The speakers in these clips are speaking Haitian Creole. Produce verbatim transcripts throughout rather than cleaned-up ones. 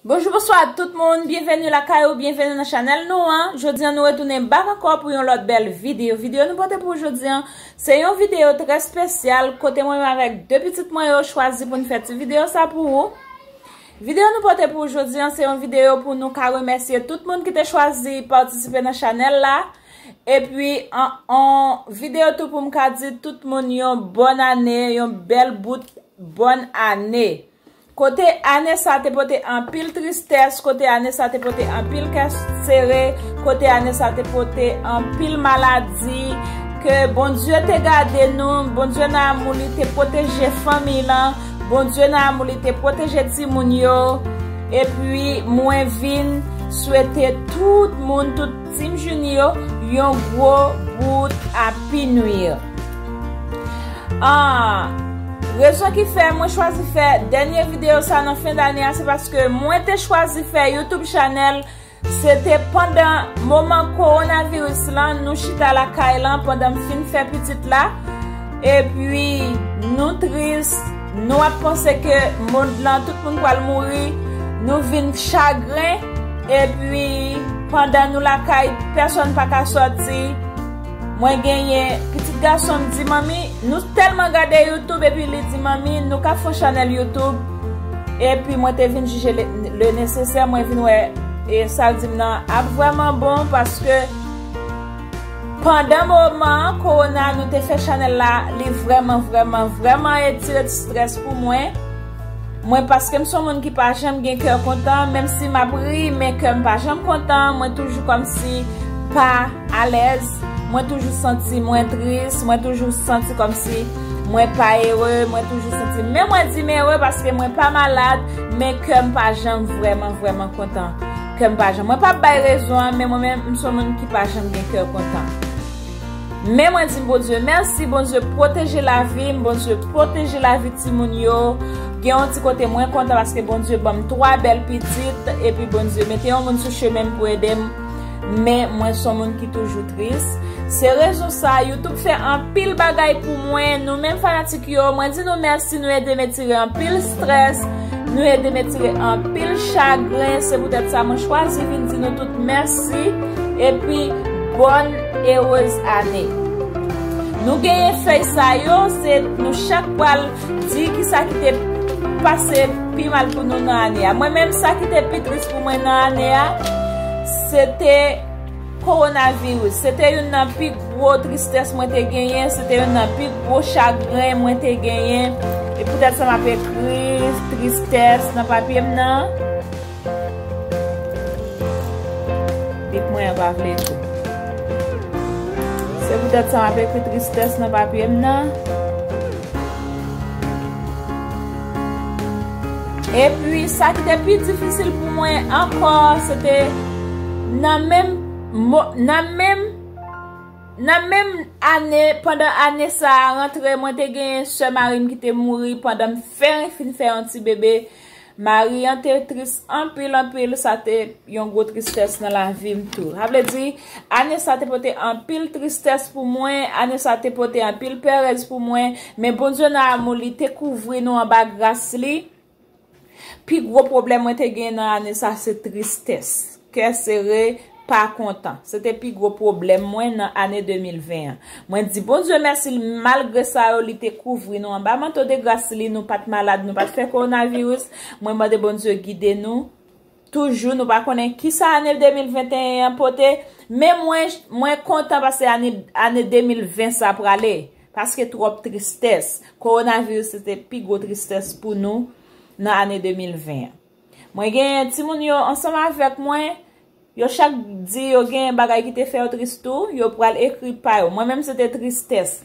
Bonjou, bonswa tout moun, byenveni lakay ou, byenveni nan chanèl nou an. Jodi an nou retounen bak ankò pou yon lòt bèl videyo. Videyo nou pote pou jodi an, se yon videyo trè espesyal kote mwen menm avèk de pitit mwen yo chwazi pou n fè ti videyo sa pou ou. Videyo nou pote pou jodi an, se yon videyo pou nou ka remèsye tout moun ki te chwazi patisipe nan chanèl la. Epi, an, an videyo tou pou m ka di tout moun yon bòn ane, yon bèl bout bòn ane. Kote ane sa te pote anpil tristès, kote ane sa te pote anpil kè sere, kote ane sa te pote anpil maladi, ke Bondye te gade nou, Bondye nan amou li te pwoteje fanmi lan, Bondye nan amou li te pwoteje timoun yo, epi mwen vin swete tout moun, tout Team Juni yo, yon gwo bout Happy New Year. Ah, rezon ki fè mwen chwazi fè dènye videyo sa nan fen dane a, se paske mwen te chwazi fè YouTube chanèl, se te pandan moman kowonaviris lan, nou chita lakay lan pandan m fin fè pitit la, epi nou tris, nou ap panse ke mond lan, tout moun pral mouri, nou vin chagren, epi pandan nou lakay, pèsonn pa ka sòti. Mwen genyen pitit gason m di, "Manmi, nou tèlman gade YouTube," epi li di, "Manmi, nou ka fè yon chanèl YouTube." Epi mwen te vin jije le, le nesesè, mwen vin wè e sa l di m nan ap vrèman bon, paske pandan moman kowona nou te fè chanèl la, li vrèman, vrèman, vrèman etire strès pou mwen. Mwen, paske m se yon moun ki pa janm gen kè kontan, menm si m ap ri, men kè m pa janm kontan, mwen toujou kòmsi pa alèz, mwen toujou santi mwen tris, mwen toujou santi kòmsi mwen pa ere, mwen toujou santi, men mwen di m ere paske mwen pa malad, men kè m pa janm vrèman, vrèman kontan. Kè m pa janm, mwen p ap bay rezon an, men mwen menm, m se yon moun ki pa janm gen kè kontan. Men mwen di Bondye mèsi, Bondye pwoteje lavi m, Bondye pwoteje lavi timoun yo. Gen yon ti kote mwen kontan paske Bondye ban m twa bèl pitit, epi Bondye mete yon moun sou chemen m pou ede m. Men mwen se yon moun ki toujou tris. Se rezon sa, YouTube fè anpil bagay pou mwen. Nou menm fanatik yo, mwen di nou mèsi, nou ede m etire anpil strès, nou ede m etire anpil chagren. Se poutèt sa mwen chwazi vin di nou tout mèsi, epi bòn erez ane. Nou genyen fèy sa yo, se nou chak pral di kisa ki te pase pi mal pou nou nan ane a. Mwen menm, sa ki te pi tris pou mwen nan ane a, se te kowonaviris. Se te youn nan pi gwo tristès mwen te genyen, se te youn nan pi gwo chagren mwen te genyen. E poutèt sa m ap ekri tristès nan papye m nan. Bik mwen an pa vle tou. Se poutèt sa m ap ekri tristès nan papye m nan. Epi, sa ki te pi difisil pou mwen ankò, se te nan menm mo-, nan menm, nan menm ane, pandan ane sa a rantre, mwen te gen sè mari m ki te mouri pandan m fenk fin fè yon ti bebe. Mari an te tris anpil, anpil, sa te yon gwo tristès nan lavi m tou. Sa vle di, ane sa te pote anpil tristès pou mwen, ane sa te pote anpil pèrèz pou mwen, men Bondye nan amou li te kouvri nou anba gras li. Pi gwo pwoblèm mwen te gen nan ane sa se tristès, kè sere, pa kontan. Se te pi gwo pwoblèm mwen nan ane de mil ven an. Mwen di Bondye mèsi, malgre sa yo, li te kouvri nou anba manto de gras li, nou pa t malad, nou pa t fè kowonaviris. Mwen mande Bondye gide nou toujou, nou pa konnen kisa ane de mil venteyen an pote, men mwen, mwen kontan paske ane, ane de mil ven sa prale, paske twòp tristès. Kowonaviris se te pi gwo tristès pou nou nan ane de mil ven an. Mwen genyen timoun yo ansanm avèk mwen, yo chak di yo genyen bagay ki te fè yo tris tou, yo pral ekri pa yo. Mwen menm se te tristès.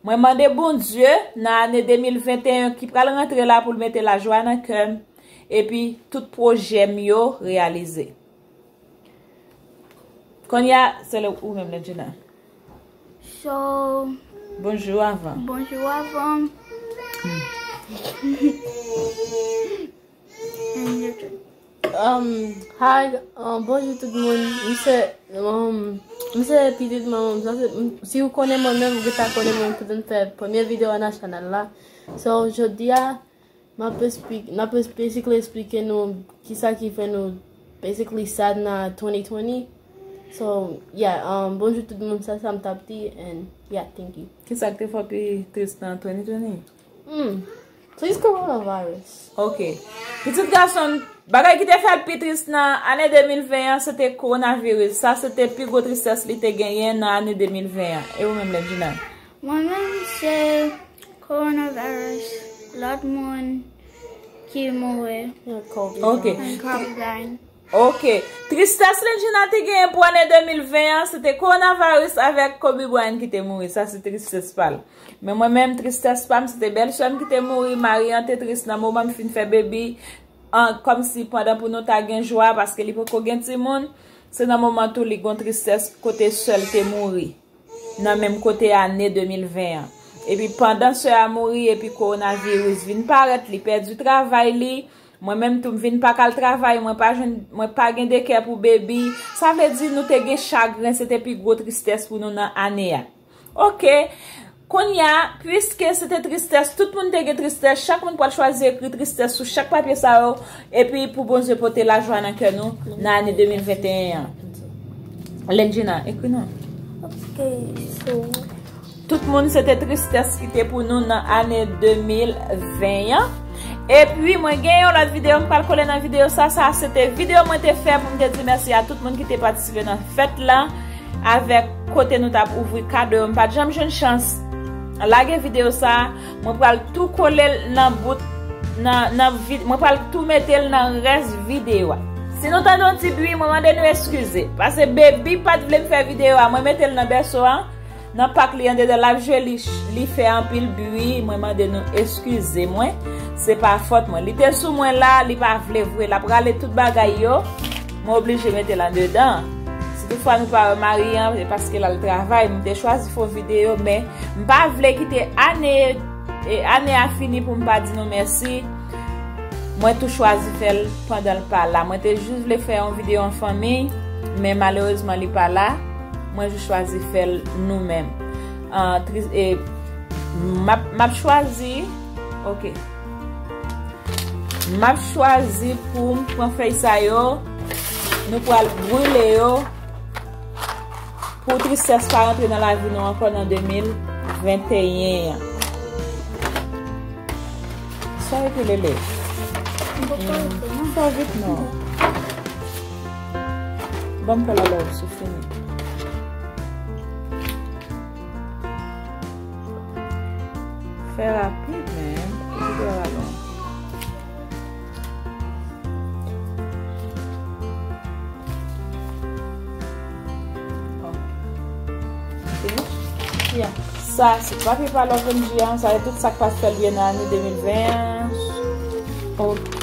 Mwen mande Bondye nan ane de mil venteyen ki pral rantre la pou l mete lajwa nan kè m, epi tout pwojè m yo reyalize. Kounye a, se lè ou menm, Ledjina. So, bonjou avan. Bonjou avan. And your turn. Um, hi, um, bonjou tout moun. M se, um, m se pitit manman m. Sa se, m, si ou konnen mwen menm, ou gentan konnen mwen, m gentan fè premye videyo nan chanèl la. So, jodi a, M ap esplik-, m ap es-, basically esplike nou kisa ki fè nou basically sad nan twenty twenty. So, yeah, um, bonjou tout moun, sa, sa m t ap di, and yeah, thank you. Kisa k te fè w pi tris nan twenty twenty? Hmm. Please, coronavirus. Ok. Pitit gason, bagay ki te fè l pi tris nan ane de mil ven an, se te kowonaviris. Sa se te pi gwo tristès li te genyen nan ane de mil ven an. E ou menm, Ledjina? Mwen menm, se kowonaviris, lòt moun ki mouri. Yeah, Kobe. Ok. And Kobe Bryant. Ok. Tristès Ledjina te genyen pou ane de mil ven an, se te kowonaviris avèk Kobe Bryant ki te mouri. Sa se tristès pa l. Men mwen menm, tristès pa m, se te bèlsè m ki te mouri. Mari an te tris nan moman m fin fè bebi. An, kòmsi pandan pou nou ta gen jwa, paske li poko gen timoun. Se nan moman tou li gon tristès kote sè l te mouri. Nan menm kote ane de mil ven an. Epi pandan sè a mouri, epi kowonaviris vin parèt, li pèdi travay li. Mwen menm tou, m vin pa k al travay, mwen pa jwenn, mwen pa gen dekè pou bebi. Sa vle di nou te gen chagren, se te pi gwo tristès pou nou nan ane a. Ok. Kounye a, piske se te tristès, tout moun te gen tristès, chak moun pral chwazi ekri tristès sou chak papye sa yo, epi pou Bondye pote lajwa nan kè nou nan ane de mil venteyen an. Ledjina, ekri non. Ok, so. Tout moun, se te tristès ki te pou nou nan ane de mil ven an. Epi, mwen gen yon lòt videyo, m pral kole nan videyo sa. Sa, se te videyo mwen te fè pou m te di mèsi a tout moun ki te patisipe nan fèt la. Avèk kote nou t ap ouvri kado yo. M pa t janm jwenn chans lage videyo sa. Mwen pral tou kole l nan bout, nan, nan vid-, mwen pral tou mete l nan rès videyo a. Si nou tande yon ti bri, mwen mande nou eskize. Paske baby pa t vle m fè videyo a, mwen mete l nan bèso a. Nan pak li andedan, l ap jwe, li, li fè anpil bri, mwen mande nou eskize mwen. Se pa fòt mwen. Li te sou mwen la, li pa vle vre, l ap rale tout bagay yo. Mwen oblije mete l andedan. Si toutfwa nou pa wè mari an, se paske l al travay. M te chwazi fè yon videyo, men m pa vle kite ane, e, ane a fini pou m pa di nou mèsi. Mwen tou chwazi fè l pandan l pa la. Mwen te jis vle fè yon videyo an fanmi, men malerezman li pa la. Mwen jis chwazi fè l nou menm. Ah, tri-, e, m ap, m ap chwazi, ok. M ap chwazi pou m pran fèy sa yo. Nou pral brile yo. Pou tristès pa rantre nan lavi nou ankò nan de mil venteyen an. Sa yo te lele. Fè vit non. Ban m fè la lòv sou fini. Fè rapid, men. Ki fè la lòv. Ok. Yeah. Sa, se papye pa Love N G an. Sa, se tout sa k pa t fè l byen nan ane de mil ven an. Ok.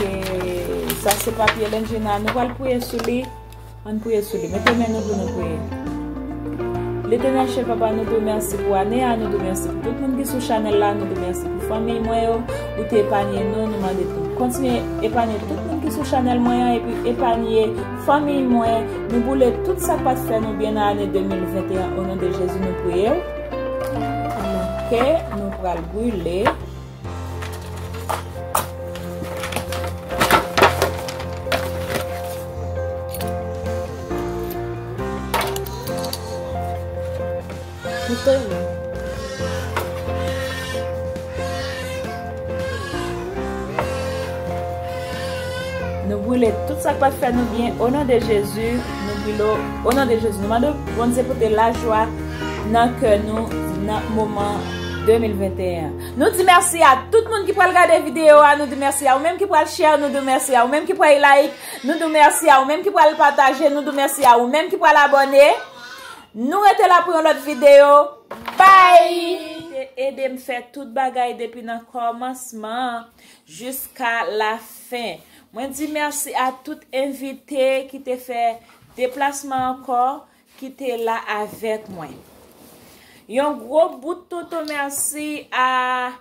Sa, se papye Ledjina. Nou pral priye sou li. Ann priye sou li. Mete men nou pou nou priye. Letènèl, chè Papa, nou di w mèsi pou ane a, nou di w mèsi pou tout moun ki sou chanèl la, nou di w mèsi pou fanmiy mwen yo, ou te epanye nou, nou mande pou w kontinye epanye tout moun ki sou chanèl mwen an, epi epanye fanmiy mwen, nou boule tout sa k pa t fè nou byen nan ane de mil venteyen, o non de Jezi nou priye w. Ok, nou pral brile. Nou brile tout sa k pa t fè nou byen, o non de Jezi, nou brile w, o non de Jezi. Nou mande Bondye pote lajwa nan kè nou nan moman de mil venteyen an. Nou di mèsi a tout moun ki pral gade videyo a, nou di mèsi a ou menm ki pral share, nou di mèsi a ou menm ki pral like, nou di mèsi a ou menm ki pral pataje, nou di mèsi a ou menm ki pral abòne. Nou rete la pou yon lòt videyo. Bye! Te ede m fè tout bagay depi nan kòmansman jiska lafen. Mwen di mèsi a tout envite ki te fè deplasman ankò, ki te la avèk mwen. Yon gwo bout tonton mèsi a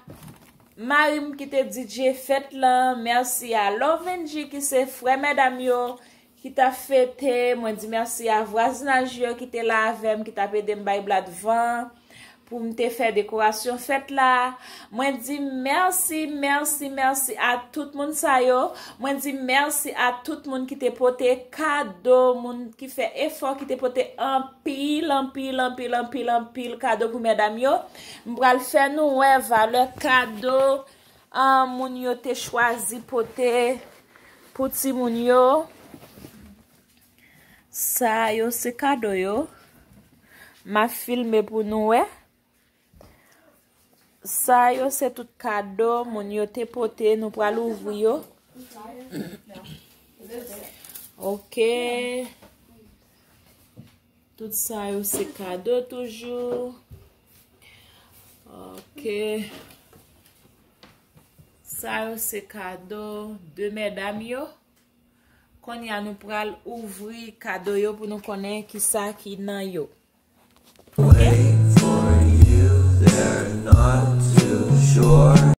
mari m ki te D J fèt lan, mèsi a Love N G ki se frè medam yo ki t ap fete, mwen di mèsi a vwazinaj yo ki te la avè m, ki t ap ede m bay blad van. pou m te fè dekorasyon fèt la. Mwen di mèsi, mèsi, mèsi a tout moun sa yo. Mwen di mèsi a tout moun ki te pote kado, moun ki fè efò, ki te pote anpil, anpil, anpil, anpil, anpil kado pou medam yo. M pral fè nou wè valè kado an moun yo te chwazi pote pou timoun yo. Sa yo se kado yo. M ap filme pou nou wè. Sa yo se tout kado moun yo te pote, nou pral ouvri yo. Ok. Tout sa yo se kado toujou. Ok. Sa yo se kado de medam yo. Kounye a nou pral ouvri kado yo pou nou konnen kisa ki nan yo. Ok? Wait for you, they're not too sure.